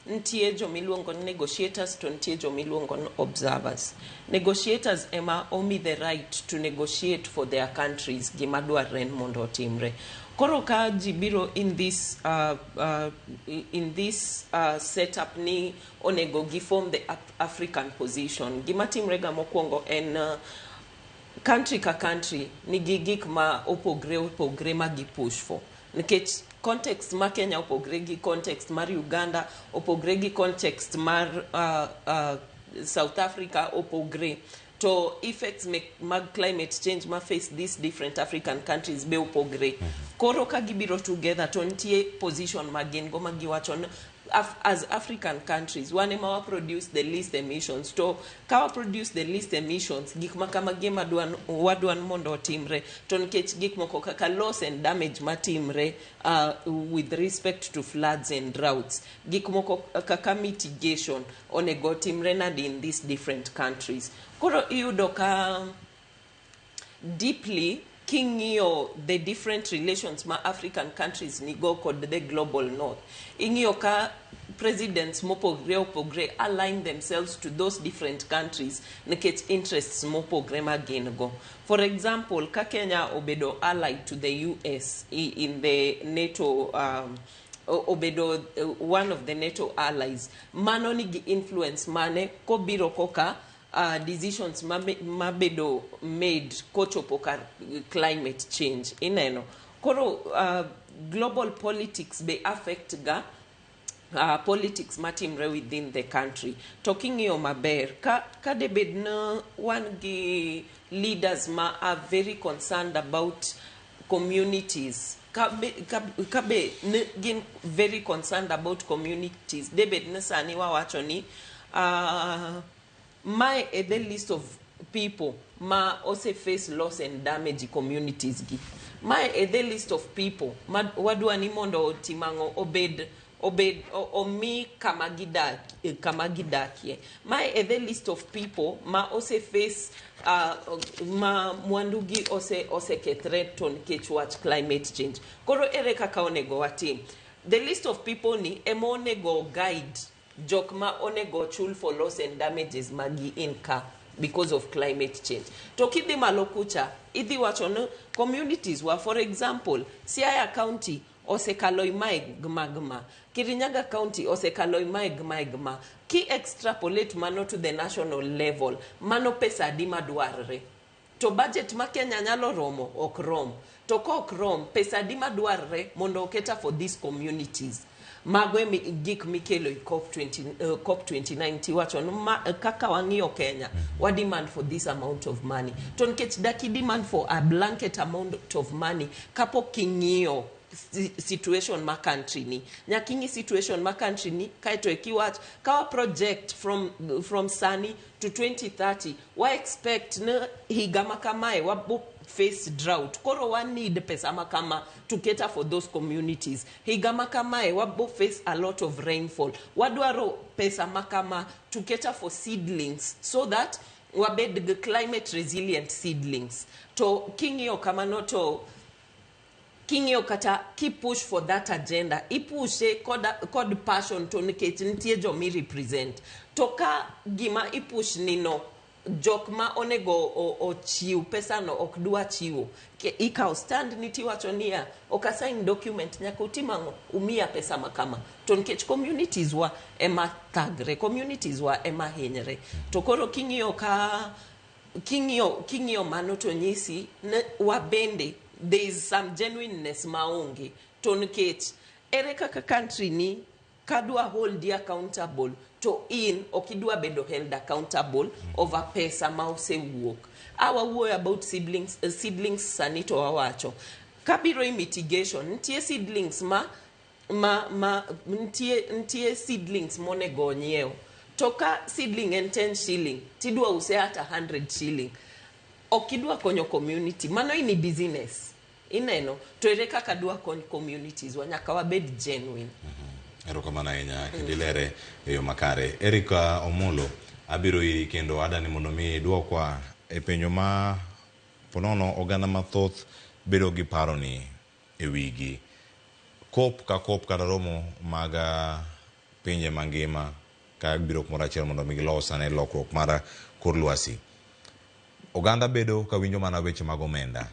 Nitie jomiluongo ni negotiators to nitie jomiluongo ni observers. Negotiators ema omi the right to negotiate for their countries gima dwarre ni mondo otimre. Koro ka ji biro in this setup ni onego gi form the African position, gima timre ga mokwongo en country ka country nigi gik ma opogre opogre ma gi push for, nikech context ma Kenya opogre gi context mar Uganda, opogre gi context mar South Africa, opogre to effects mag climate change ma face these different African countries be opogre. Koro ka gibiro together to nitie position ma gin go ma giwacho ni as African countries wan ema wa produce the least emissions, to ka wa produce the least emissions, gik ma kamagi ema wadwan mondo otimre, to nikech gik moko kaka loss and damage matimre with respect to floods and droughts, gik moko kaka mitigation onego otimre nadi in these different countries. Koro iyudo ka deeply king'iyo the different relations ma African countries nigo kod the Global North, ing'iyo ka presidents mopogre opogre align themselves to those different countries nikech interests mopogre ma gin go. For example, ka Kenya obedo allied to the US in the NATO, obedo one of the NATO allies, mano nigi influence mane kobiro koka decisions mabedo made kochopo kar climate change? Ineno koro global politics be affect ga politics matimre within the country. To king'iyo maber, ka debed na wan gi leaders ma are very concerned about communities, ka be ne gin very concerned about communities, debed ni sani wawacho ni mae e the list of people ma ose face loss and damage e communities gi, mae e the list of people ma wadwa ni mondo otim ang'o, obed omi kama gidakie, mae e the list of people ma ose face ma mwandugi osekethre to nikech wach climate change. Koro ere kaka onego watim? The list of people ni ema onego guide jok ma onego chul for loss and damages ma gi incur because of climate change. To kidhi malo kucha, idhi wacho ni communities wa, for example, Siaya County osekalo mae gma gma, Kirinyaga County osekalo mae gma gma. Ki extrapolate mano to the national level, mano pesa adi madwarre? To budget ma Kenya nyalo romo? Ok rom. To ka ok rom, pesa adi madwarre mondo oketa for these communities? Mago e gik mikelo e COP 20, COP 29, tiwacho ni kaka wang'iyo Kenya, wa demand for this amount of money. To nikech dak i demand for a blanket amount of money kapok ing'iyo situation ma country ni, nyaka ing'i situation ma country ni, kaeto ekiwach kawa project from sani to 2030, wa expect ni higa ma kamae wabo face drought, koro wa need pesa ma kama to cater for those communities. Higa ma kamae wabo face a lot of rainfall, wadwaro pesa ma kama to cater for seedlings so that wabed gi climate resilient seedlings. To king'iyo kamano, to king'iyo kata kipush for that agenda, ipushe kod passion, to nikech nitie jomi represent. To ka gima ipush nino, jok ma onego ochiw pesano ok dwa chiwo, ikawo stand ni tiwacho niya, "Ok asign document nyaka utim ang'o? Umiya pesa ma kama." To nikech communities wa ema thagre, communities wa ema hinyre. To koro king'iyo ka king'iyo mano to nyisi ne wabende there is some genuineness maonge, to nikech ere kaka country ni kadwa hold you accountable to in ok idwa bedo held accountable over pesa ma osewuok? A wawuoyo about seedlings, seedlings sani to wawacho kabiro i mitigation, nitie seedlings ma nitie seedlings monego onyiew, to ka seedling en 10 shilling tidwa use at 100 shilling, ok idwa konyo community. Mano ini business ineno. To ere kaka dwa kony communities wa? Nyaka wabed genuine. Erokamano ahinya kendo ilere e yo makare. Erika Omolo, abiro iri kendo adani mondo mi idwokwa e penjo ma ponono oganda mathoth bedo gi paro ni e wigi. COP ka COP kata romo mag pinje mangima ka biro kumoro achiel mondo mi gilos ane lokruok mar kor lwasi. Oganda bedo ka winjo mana weche mag omenda.